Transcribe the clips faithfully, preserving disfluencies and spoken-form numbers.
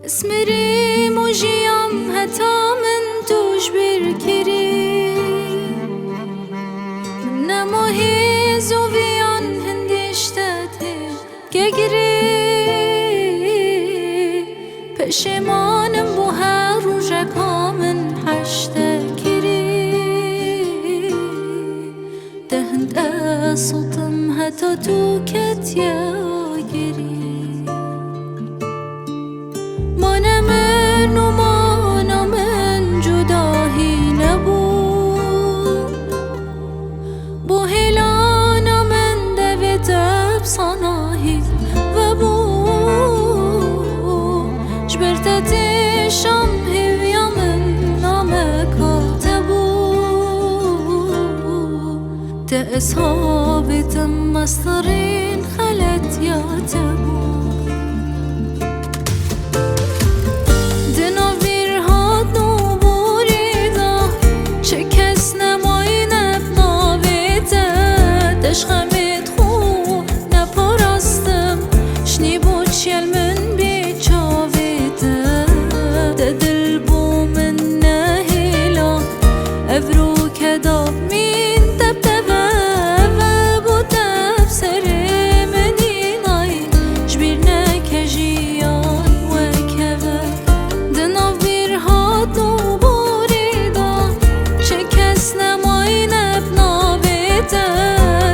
Ez mirîm û jiyam heta min tu ji bîr kirî. Min nema hêz û viyan hindî ji te tê gegirî. Peşêmanim bo her rojeka min heşte kirî. Te hind ez sotim heta tu ketiye agirî. Ma ne min û mana min cudahî nebû. Bo hêlana min devê te bi sanahî vebû. Ji ber te têşam hêviya min nameka te bû. Te ez havêtim mestirîn xelet ya te bû. Di nav bîr hatn û borî de çi kes nemayne bi navê te. Te ji xemê xwe neparastim, şinî bo çiyel min bê çavê te. Te dil bo min nehêla, ev rûke da min te bi te ve, ve bo te bi serê min îlay, ji bîr neke jiyan wek hev e. Di nav bîr hat û borî de çi kes nemayne bi navê te.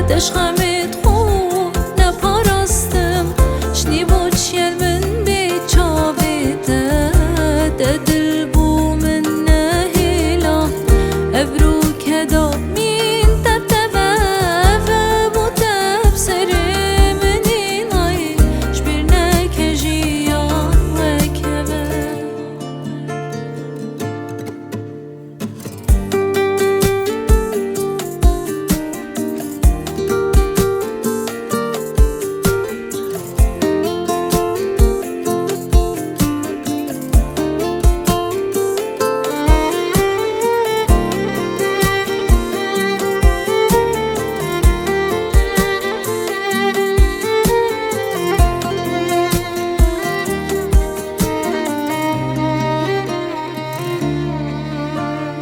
Te ji xemê xwe neparastim, şinî bo çiyel min bê çavê te. Te dil bo min nehêla, ev rûke da min te bi te ve, ve bo te bi serê min îlay, ji bîr neke jiyan wek hev e.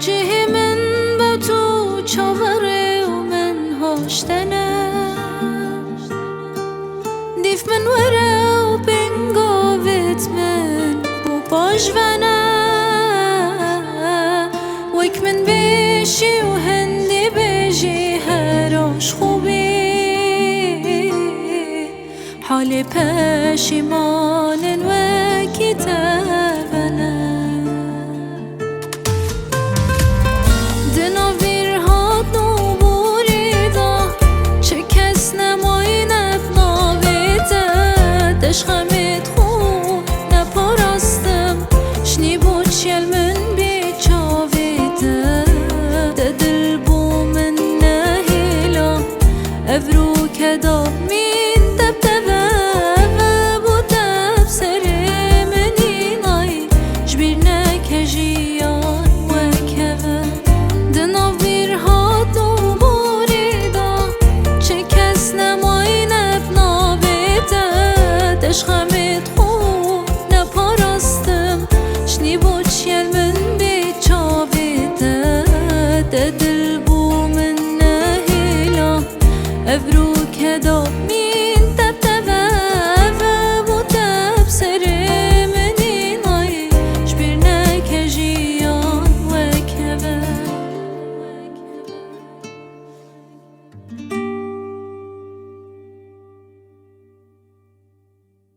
Cihê min be tu çaverê û min hoştene. Dîf min were û pêngavêt min bû paş vene. Wek min bêşî û hindî bêjî her aşxû bî. Halê peşîmanin